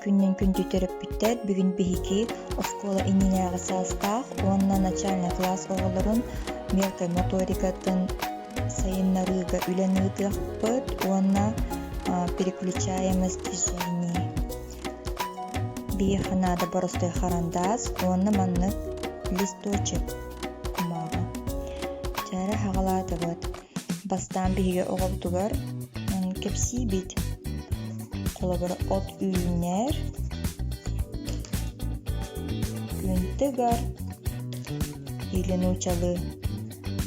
күнүнэн күндү төрөппүттэр, бүгүн биһиги оскуола иннинээҕи саастаах уонна начальнай кылаас оҕолорун мелкой моторикатын сайыннарыыга үлэни ыытыахпыт уонна переключаемость движений. Биһиэхэ наада боростуой харандаас уонна маннык листочек кумааҕы. Чээрэ хаҕалаатыбыт. Бастаан биһиги оҕобутугар кэпсиибит. Холобура, от үүнэр, күн тыгар или нуучалыы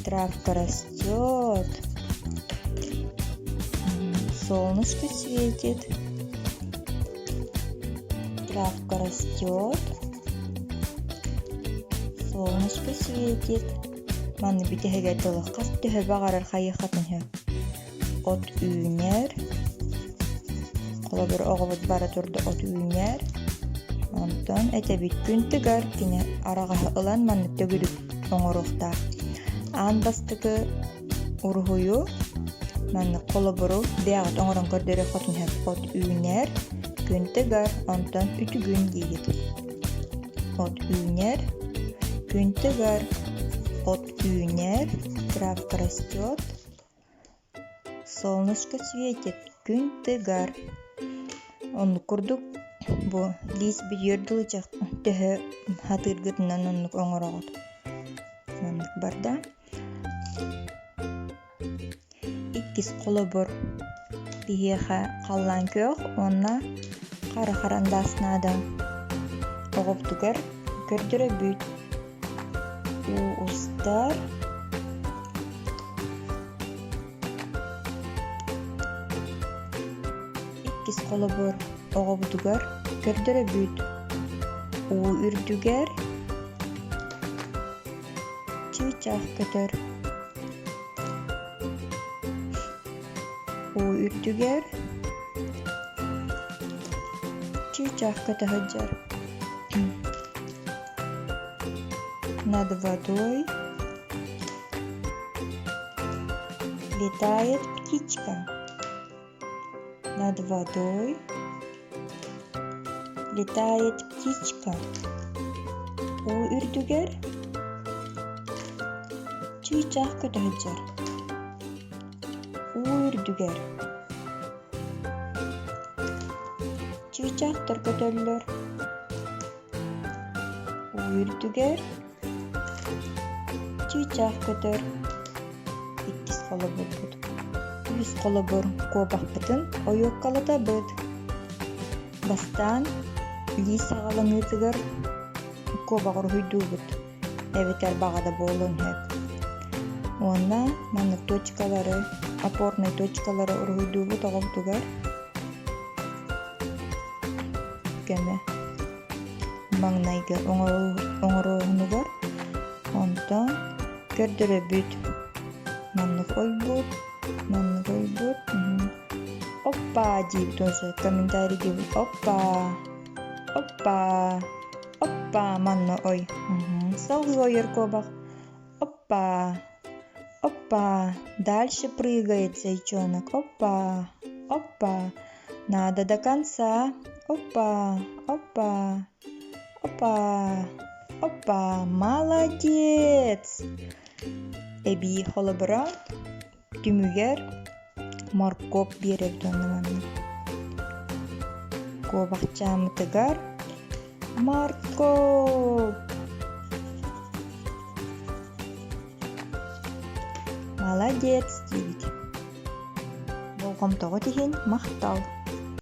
травка растет, солнышко светит, травка растет, солнышко светит. Манна бүтэһигэр дылы хас төһө баҕарар хайыахатын сөп. От үүнэр, холобур оҕобут бара турда от үүнэр, онтон этэбит күн тыгар кини араҕаһы ылан маннык төгүрүк оҥоруохтаах. Аан бастакы уруһуйу маннык холобуру бэйэҕит оҥорон көрдөрүөххүтүн сөп. От үүнэр, күн тыгар, онтон үтүгүн диигит. От үүнэр, күн тыгар, от үүнэр, травка растет, солнышко светит, күн тыгар. Оннук курдук бу лиис бүтүөр дылы төһө хатыыргытынан оннук оҥороҕут. Маннык барда. Иккис холобур биһиэхэ халлаан күөх уонна хара харандаас наада. Оҕобутугар көрдөрөбүт. Уу устар Иккис холобур оҕобутугар көрдөрөбүт. Уу үрдүгэр чыычаах көтөр. Уу үрдүгэр чыычаах көтө сылдьар. Над водой летает птичка. Над водой летает птичка. Уу үрдүгэр чыычаах көтө сылдьар. Уу үрдүгэр чыычаахтар көтөллөр. Уу үрдүгэр чыычаах көтөр. Иккис холобурбут. Үһүс холобур куобахпытын ойуоккалатабыт. Бастаан илии саҕаланыытыгар куобаҕы уруһуйдуубут эбэтэр баҕа да буолуон сөп. Уонна маннык точкалары, опорнай точкалары уруһуйдуубут оҕобутугар көмө маҥнайгы оҥорооһунугар онтон көрдөрөбүт маннык ойбут маннык ойбут оппа диибит уже комментарий диибит оппа оппа оппа манна ой салгыы ойор куобах оппа оппа дальше прыгает зайчонок оппа оппа Надо до конца. Опа, опа, опа, опа, молодец! Эбии холобура түмүгэр моркуоп биэрэр дьонно манна. Куобахчааммытыгар моркуоп! Молодец диибит. Болҕомтоҕут иһин махтал!